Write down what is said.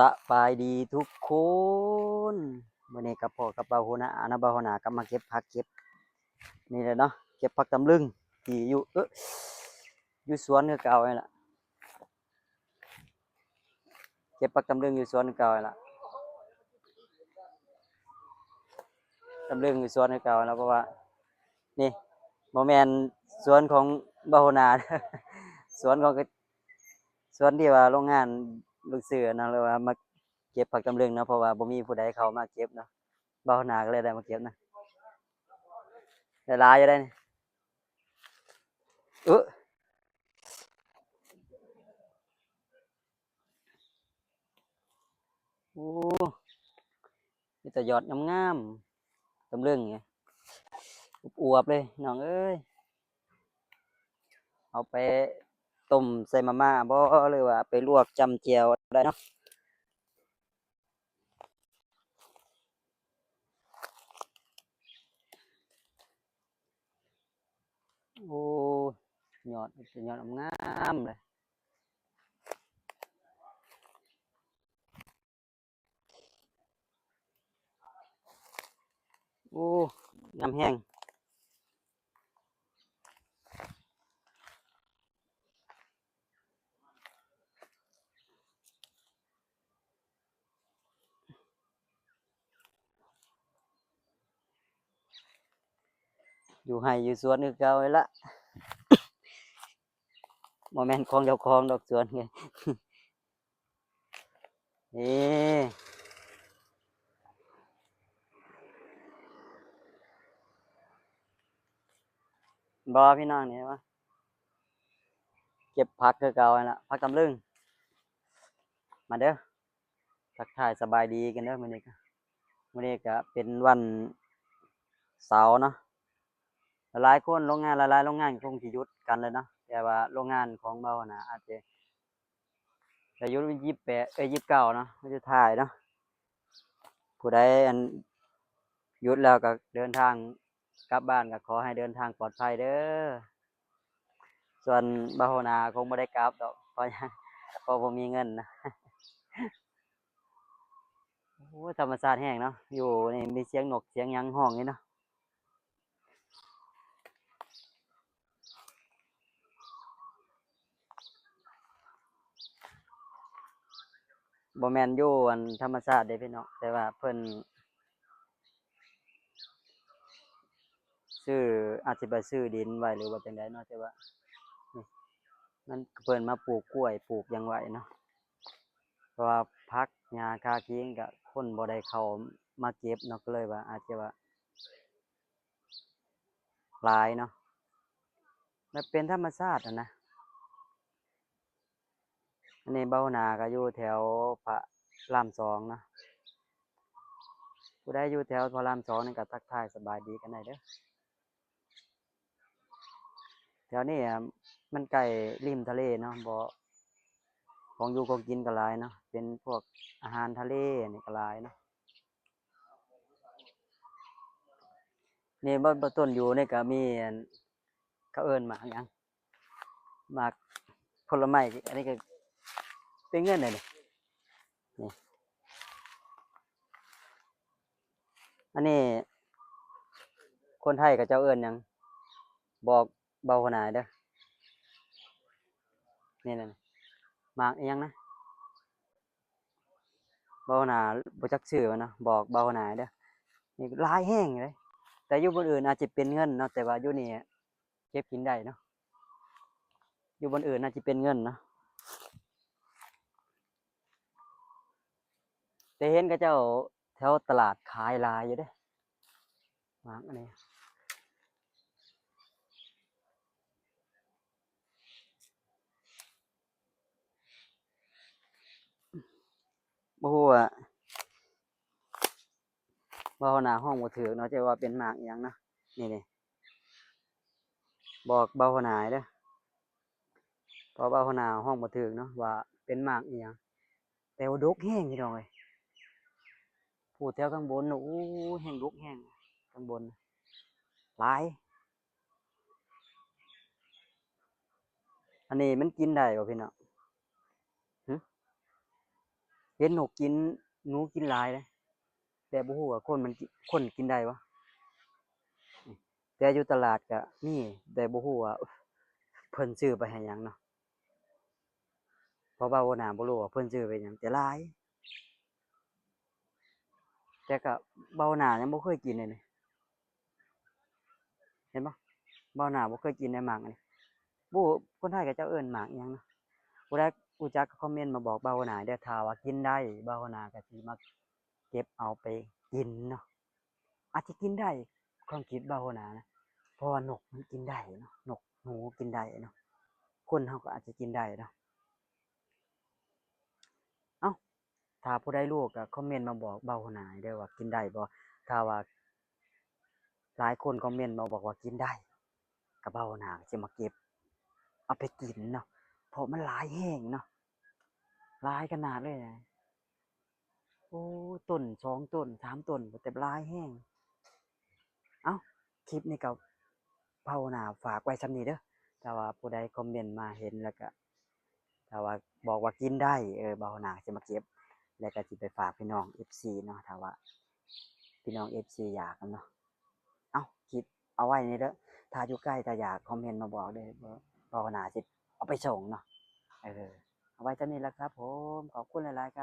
ສະບາຍດີທຸກຄົນ ມື້ນີ້ກໍພໍ້ກັບບ່າວຫົວໜ້ານະ ບ່າວຫົວໜ້າກໍມາເກັບຜັກເກັບນີ້ແຫຼະເນາະ ເກັບຜັກຕຳລຶງທີ່ຢູ່ ເອີ ຢູ່ສວນຄືເກົ່ານີ້ລະ ເກັບຜັກຕຳລຶງຢູ່ສວນຄືເກົ່ານີ້ລະ ຕຳລຶງຢູ່ສວນຄືເກົ່ານີ້ລະ ເພາະວ່ານີ້ບໍ່ແມ່ນສວນຂອງບ່າວຫົວໜ້າ ສວນຂອງ ສວນທີ່ວ່າໂຮງງານລູກເສືອນະ ຫຼືວ່າມາເກັບຜັກຕຳລຶງເນາະ ເພາະວ່າບໍ່ມີຜູ້ໃດເຂົ້າມາເກັບເນາະ ບ່າວຫົວໜ້າກໍເລີຍໄດ້ມາເກັບນະ ໄດ້ຫຼາຍຢູ່ເດ້ນີ້ ເອີ ໂອ້ ມີແຕ່ຍອດງາມໆ ຕຳລຶງນີ້ ອວບໆ ເລີຍ ນ້ອງເອີຍ ເອົາໄປຕົ້ມໃສ່ມາມ່າບໍ ຫຼືວ່າໄປລວກຈ້ຳແຈ່ວໄດ້ເນາະ. ໂອ້ ຍອດ ຍອດງາມໆ ເລີຍ ໂອ້ ງາມແຮງ. ຢູ່ໄຮ່ຢູ່ສວນຄືເກົ່າຫັ້ນລະ ບໍ່ແມ່ນຂອງເຈົ້າຂອງດອກສວນ ນີ້ ບໍ່ ພີ່ນ້ອງ ນີ້ວ່າ ເກັບຜັກຄືເກົ່າຫັ້ນລະ ຜັກຕຳລຶງ ມາເດີ ທັກທາຍສະບາຍດີກັນເດີ ມື້ນີ້ກະ ມື້ນີ້ກະເປັນວັນເສົາເນາະ ຫຼາຍໆຄົນ ໂຮງງານ ຫຼາຍໆໂຮງງານກໍຄົງຊິຢຸດກັນແລ້ວເນາະ ແຕ່ວ່າໂຮງງານຂອງເຮົານະ ອາດຈະ ກະຢຸດວັນທີຊາວແປດ ເອີຍ ຊາວເກົ້າເນາະ ວັນສຸດທ້າຍເນາະ ຜູ້ໃດອັນຢຸດແລ້ວກະເດີນທາງກັບບ້ານ ກະຂໍໃຫ້ເດີນທາງປອດໄພເດີ ສ່ວນບ່າວຫົວໜ້າຄົງບໍ່ໄດ້ກັບດອກ ເພາະຫຍັງ ເພາະບໍ່ມີເງິນນະ ໂອ້ ທຳມະຊາດແຮງເນາະ ຢູ່ນີ້ມີສຽງນົກສຽງຫຍັງຮ້ອງຢູ່ເນາະ. ບໍ່ແມ່ນຢູ່ອັນທຳມະຊາດເດ້ພີ່ນ້ອງ ແຕ່ວ່າເພິ່ນຊື້ ອາດຊິໄປຊື້ດິນໄວ້ ຫຼືວ່າຈັ່ງໃດເນາະ ແຕ່ວ່ານີ້ມັນ ເພິ່ນມາປູກກ້ວຍ ປູກຫຍັງໄວ້ເນາະ ເພາະວ່າຜັກຫຍ້າຄາຄີງກະຄົນບໍ່ໄດ້ເຂົ້າມາເກັບເນາະ ກໍເລີຍວ່າອາດຈະວ່າ ຫຼາຍເນາະ ມັນເປັນທຳມະຊາດຫັ້ນນະ ອັນນີ້ບ່າວຫົວໜ້າກໍຢູ່ແຖວພະລາມສອງເນາະ ຜູ້ໃດຢູ່ແຖວພະລາມສອງນີ້ກໍທັກທາຍສະບາຍດີກັນໄດ້ເດີ ແຖວນີ້ມັນໃກ້ລິມທະເລເນາະ ບໍ່ ຂອງຢູ່ຂອງກິນກໍຫຼາຍເນາະ ເປັນພວກອາຫານທະເລນີ້ກໍຫຼາຍເນາະ. ນີ້ ບ່ອນ ບ່ອນຕົ້ນຢູ່ນີ້ກໍມີອັນ ເຂົາເອີ້ນໝາກຫຍັງ ໝາກຜົນລະໄມ້ ອັນນີ້ກໍເປັນເງິນເດ້ນີ້ ນີ້ ອັນນີ້ຄົນໄທເຂົາເຈົ້າເອີ້ນຫຍັງ ບອກບ່າວຫົວໜ້າເດີ ນີ້ ນີ້ ໝາກອີ່ຫຍັງນະ ບ່າວຫົວໜ້າບໍ່ຈັກຊື່ມັນເນາະ ບອກບ່າວຫົວໜ້າເດີ ນີ້ຫຼາຍແຮງເດ້ ແຕ່ຢູ່ບ່ອນອື່ນອາດຈະເປັນເງິນເນາະ ແຕ່ວ່າຢູ່ນີ້ເກັບກິນໄດ້ເນາະ ຢູ່ບ່ອນອື່ນອາດຈະເປັນເງິນເນາະ ແຕ່ເຫັນເຂົາເຈົ້າແຖວຕະຫຼາດຂາຍຫຼາຍຢູ່ເດ້ ໝາກອັນນີ້ ບໍ່ຮູ້ວ່າ ບ່າວຫົວໜ້າຮ້ອງບໍ່ຖືກເນາະ ຈະວ່າເປັນໝາກອີ່ຫຍັງເນາະ ນີ້ໆ ບອກບ່າວຫົວໜ້າເດີ ເພາະບ່າວຫົວໜ້າຮ້ອງບໍ່ຖືກເນາະ ວ່າເປັນໝາກອີ່ຫຍັງ ແຕ່ວ່າດົກແຮງພີ່ນ້ອງເອີຍ ຜູ້ແຖວຂ້າງບົນ ໂອ້ ແຮງດົກແຮງ ຂ້າງບົນ ຫຼາຍ. ອັນນີ້ມັນກິນໄດ້ບໍ່ພີ່ນ້ອງ? ຫຶ? ເຫັນນົກກິນ ໜູກິນຫຼາຍເດ້ ແຕ່ບໍ່ຮູ້ວ່າຄົນມັນກິ ຄົນກິນໄດ້ບໍ່. ແຕ່ຢູ່ຕະຫຼາດກະມີ ແຕ່ບໍ່ຮູ້ວ່າເພິ່ນຊື້ໄປໃຫ້ຫຍັງເນາະ ເພາະວ່າຫົວໜ້າບໍ່ຮູ້ວ່າເພິ່ນຊື້ໄປຫຍັງ ແຕ່ຫຼາຍ. ແຕ່ກະບ່າວໜ້າຍັງບໍ່ເຄີຍກິນເດນີ້ ເຫັນບໍ່? ບ່າວໜ້າບໍ່ເຄີຍກິນເດ້ໝາກອັນນີ້ ບໍ່ ຄົນໄທເຂົາເຈົ້າເອີ້ນໝາກອີ່ຫຍັງເນາະ. ຜູ້ໃດຮູ້ຈັກກໍຄອມເມັນມາບອກບ່າວໜ້າເດີ້ ຖ້າວ່າກິນໄດ້ ບ່າວໜ້າກໍຊິມາເກັບເອົາໄປກິນເນາະ. ອາດຈະກິນໄດ້ ຄວາມຄິດບ່າວຫົວໜ້ານະ ເພາະວ່ານົກມັນກິນໄດ້ເນາະ ນົກ ໜູກິນໄດ້ເນາະ ຄົນເຮົາກໍອາດຈະກິນໄດ້ເນາະ. ເອົ້າ ຖ້າຜູ້ໃດຮູ້ກໍຄອມເມັນມາບອກບ່າວຫົວໜ້າເດີ້ວ່າກິນໄດ້ບໍ່. ຖ້າວ່າຫຼາຍຄົນຄອມເມັນມາບອກວ່າກິນໄດ້ ກໍບ່າວຫົວໜ້າກໍຊິມາເກັບເອົາໄປກິນເນາະ ເພາະມັນຫຼາຍແຮງເນາະ ຫຼາຍຂະໜາດເລີຍ. ໂອ້ ຕົ້ນ ສອງຕົ້ນ ສາມຕົ້ນ ແຕ່ຫຼາຍແຮງ. ເອົ້າ ຄລິບນີ້ກໍພາວນາຝາກໄວ້ສ່ຳນີ້ເດີ້. ຖ້າວ່າຜູ້ໃດຄອມເມັນມາເຫັນແລ້ວກໍ ຖ້າວ່າບອກວ່າກິນໄດ້ ເອີ ພາວນາຊິມາເກັບ ແລ້ວກໍຊິໄປຝາກພີ່ນ້ອງເອັຟຊີເນາະ ຖ້າວ່າພີ່ນ້ອງເອັຟຊີຢາກເນາະ. ເອົ້າ ຄລິບເອົາໄວ້ນີ້ເດີ້. ຖ້າຢູ່ໃກ້ ຖ້າຢາກຄອມເມັນມາບອກເດີ້ ພາວນາຊິເອົາໄປສົ່ງເນາະ. ເອີ ເອົາໄວ້ສ່ຳນີ້ລະຄັບຜົມ. ຂອບຄຸນຫຼາຍໆຄັບ.